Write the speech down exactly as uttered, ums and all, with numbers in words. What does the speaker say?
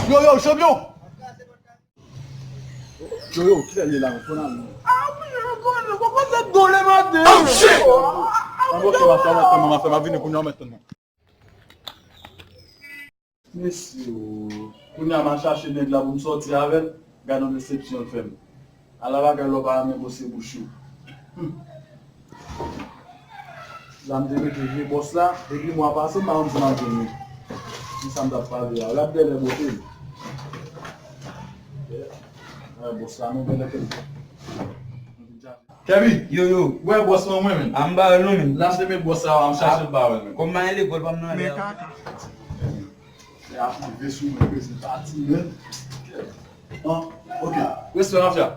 Yo, yo, chanpyon! Yo, yo, kilè l ye la, men? Fò n ale. Ah, wi, yo, yo, yo, yo, yo, yo, dole maten. Oh, shit! Ah, ah, ah, ok, mafya, mwen tann mwen, mafya, mwen vini kounye a, mwen tann mwen. Mesye, o. Kounye a, m al chache nèg la pou m sòti avè l. Gad yon desepsyon l fè m. Ala bagay lè w pa renmen bwose bouch ou. Hmm. La m te rete vye bòs la, epi mwa pase, m pa konn si m ap jwenn li. Ki sa m t ap pale a? Gad bèlè bote l. Wè bòs la, non, bèlè ke l. Kèbi! Yo, yo. Wè bòs lan mwen, men. A m ba yo non, men. Lach te met bòs la, m chache l ba wè, men. Kòm m ale lekòl, pa m nan ale a. Men kaka. Se ap rive sou mwen, prezidati, men. An, ok. Respè, mafya.